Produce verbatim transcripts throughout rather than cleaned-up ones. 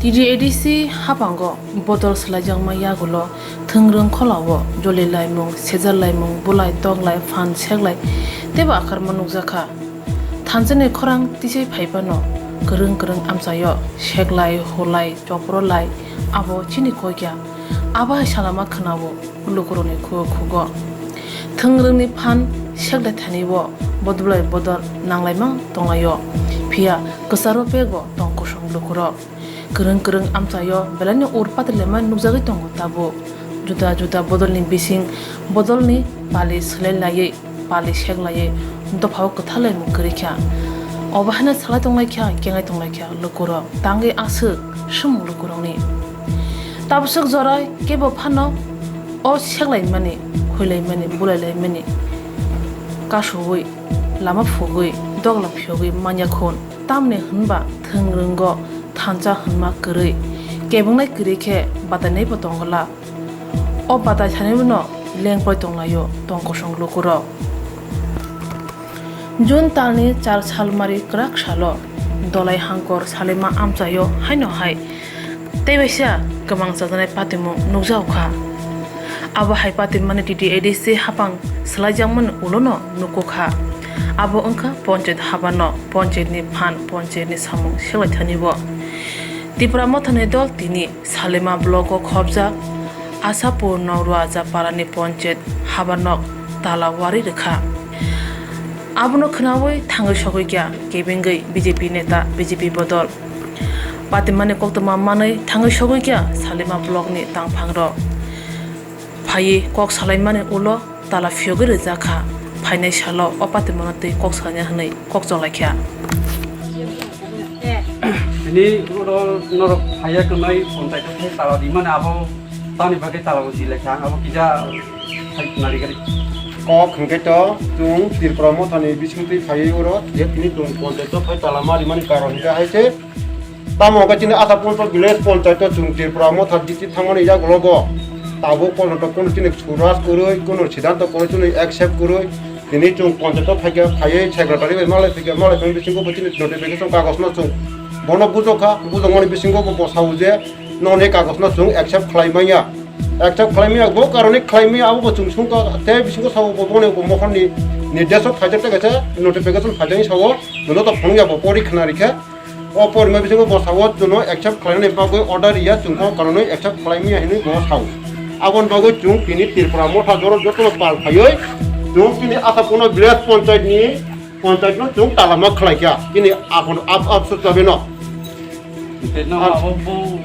T D A D C haphango bodol swlaijakma yagulo thwngrwng kholao joli laimung, sejar laimung, bulai, toklai, phan seklai teibo akarma nukjakha. Thansa ni khorang tisai phai phano kwrwng kwrwng amchaio seklai, hulai, chopro lai abo chini koi kya. Abo hai salama khwnao lukurokni khugo khugo. Thwngrwngni phan seklai thani o bodolai bodol nanglaimang tonglaio. Phiya kwcharo bego tong kosong lukurok. Kwrwng kwrwng amchaio belaino ur patwi laima nukjagwi tongo tabuk. Juda juda bodolni bising bodolni pali swlai laiwi, pali sek laiwi dophao kwtha laimung kwrwi kha. Obo haino salai tonglaikha, kengai tonglaikha lukurok, tangwi aswk swmung lukurokni. Tabswk jora kebo phano o seklaimani, huilaimani, bulailaimani kasoui, lama phugwi, doglam phiyogwi manya khun. Tamni hwnba thwngrwngo thansa hwnma kwrwi, kebwngnai kwrwi khe batainaibo tongo la. O batai sanaibono lengpai tonglaio tong kosong lukurok. June talni char salmari kwrak salo Dolai Hangkor Salima amchaio haino hai tei waisa kwmang chajaknai patimung nukjago kha. Abo hai patimani T D A D C hapang swlaijakmani ulono nukgo kha. Abo wngkha ponchayat habanok, ponchayatni phan, ponchayatni samung seklai thani o. Tipra Mothani dol tini Salima block o khobjak Asapur Noruaja parani ponchayat habanok tala wari rwkha. Abono khwnaui thangwi sogwi kha kebengwi B J P neta, B J P bodol. Patimani koktwma manwi thangwi sogwi kha Salima block ni tangphangrok. Phaiwi kok salaimani ulo tala phiyogwi rijak kha. Phainai salo o patimano twi kok salaina hwnwi kok cholaikha. Tini oro norok phaiya kwmai ponchayat o tala rimani abo tamni bagwi tala bo jilaikha abo kisa hai nari gari. Kok hwnkhe to chwng Tripura Mothani bisingtwi phaiwi oro je tini chwng ponchayat o phai tala ma rimani karon hwnkhe hai se. Tamo hwnkhe chini Asapur village ponchayat o chwng Tripura Motha D C thangmani yagulogo tabuk porjonto kunu chini suraj kwrwi, kunu siddhanto kwrwi, chini accept kwrwi. Tini chwng ponchayat o phaikha, phaiwi secretary bai malai phaikha, malai phai bisingo bo chini notification kagoj no chwng bono bujokha, bujokmani bisingo bo bwsao je noni kagoj no chwng accept khlai manya. Accept khlai manya, bo karoni khlai manya, abo bo chwng sungkha, tei bisingo sabo bo boni bo mohorni nirdesh o phaijak tei kaisa notification phaijak sao, joto to phunukya bo pori khna rikha. O porima bisingo bo sao chwngno accept khlainani bagwi order riya, chwngkhe o karonwi accept khlai manya hinwi bo sao. Aboni bagwi chwng tini Tripura Motha joro jotono pal phaiwi chwng tini Asapurno village ponchayat ni, ponchayat no chwng talama khlaikha. Tini aphano ab-, absut jabeno. Tei no Ar- abo bo,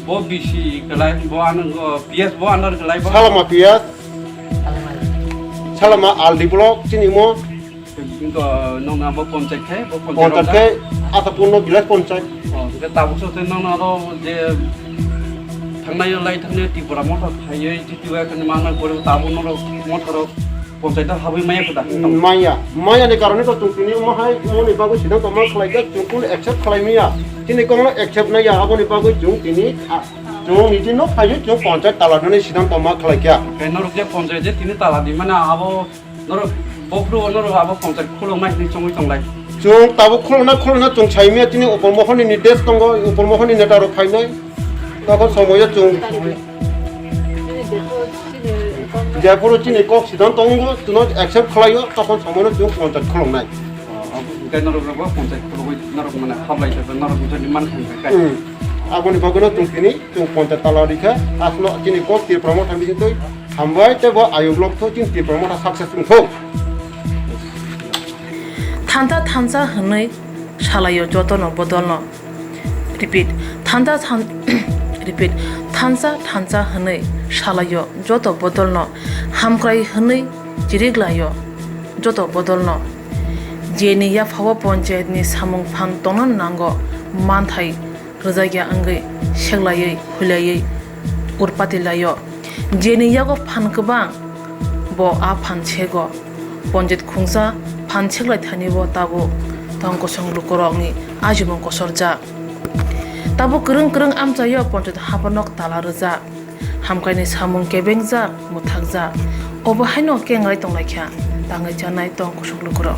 bo B C kwlai, bo ano, o, P S bo under kwlai bo. Salama P S. Salama Aldi block chini mo. Wngkha nokni abo ponchayat khe, bo ponchayat Ponchayat khe Asapurno village ponchayat. O, hwnkhe tabuk se tei nokno aro je thangnai lai thangnai Tripura Motha phaiwi G T Y khe manna pore tabuk norok Motha rok ponchayat o habwi maya khe da? Maya, maya ni karone to chwng tini omo hai omo ni bagwi siddhanto ma khlai khe chwng kunu accept khlai maya. Chini kok no accept nai ya, aboni bagwi chwng tini, a, chwng niji no phaiwi chwng ponchayat tala nani siddhanto ma khlai khe. Khe norok je ponchayat je tini tala di mane abo Norok bophuru o norok abo ponchayat khuloknai hinwi chongwi tonglai. Chwng tabuk khulokna khulokna chwng saimya chini upor mohorni nirdesh tongo, upor mohorni neta rok phainai. Tokon somoyo chwng jephuru chini kok siddhanto tongo, chwngno accept khlaio, tokon somoino chwng ponchayat khuloknai. O, abo hwnkhe norok rogo ponchayat khulogwi norok mane hablai khe norok hwnkhe demand khlai khe. Hmm. Aboni bagwino chwng tini chwng ponchayat tala rikha, aswkno chini kok Tripura Motha bisingtwi. Hambai tei bo ayuk lok thok chini Tripura Motha success wng thok. Thansa thansa hwnwi salaio jotono bodolno. Repeat, thansa than-, repeat, thansa thansa hwnwi salaio joto bodolno. Hamkrai hwnwi chiriklaio joto bodolno. Jeni yaphao ponchayatni samung phan tongna nango manthai rwjakya wngwi seklaiwi, huilaiwi, urpati laio. Jeni yago phan kwbang, bo a phan sego. Ponchayat khungsa phan seklai thani bo tabuk tong kosong lukurokni ajimung kosorjak. Tabuk kwrwng kwrwng amchaio ponchayat haphano tala rwjak. Hamkaini samung kebengjak, mwthakjak. Obo haino kenglai tonglaikha tangwi chanai tong kosong lukurok.